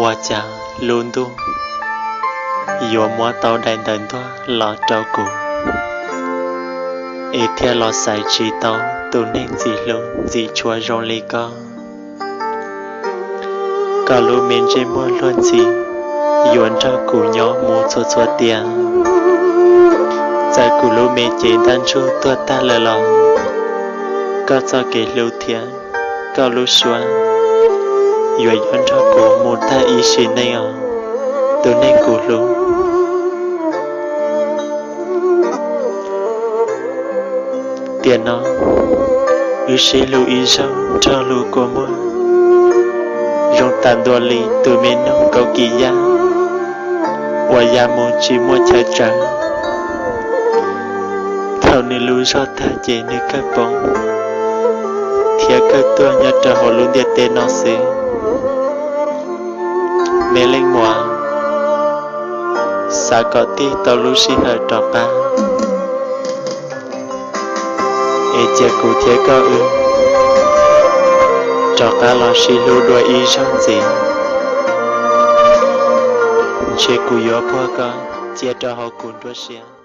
Ua cas lub ntuj yuav muab tau daim ntawv ntuag los rau kuv, es thiaj los xaiv tsis tau tus neeg ntxim hlub ntxim tshua zoo li koj. Koj lub me ntsej muag luag ntxhi yuav nrog kuv nyob mus txhua txhua tiam. Txawm kuv lub me cev ntaj ntsug tuag tag lawm los koj txoj kev hlub thiab koj lub suab yuav nyob nrog kuv mus tag ib sim neej os, tus neeg kuv hlub. Tiam no wb sib hlub ib zaug nrog lub kua muag, zoo tas ntua li tus me noog kaum kis yaj uas ya mus tsis muaj chaw tsawv. Thaum nws lub zog tag ces nws kawg poob thiab kawg tuag nyob rau hauv lub ntiaj teb no xwb. Me leej muam, xav kom tig tau lub sij hawm rov qab, es cia kuv thiab koj wb rov qab los sib hlub dua ib zaug ntxiv. Ntshe kuv yuav puag koj cia rau hauv kuv nruab siab.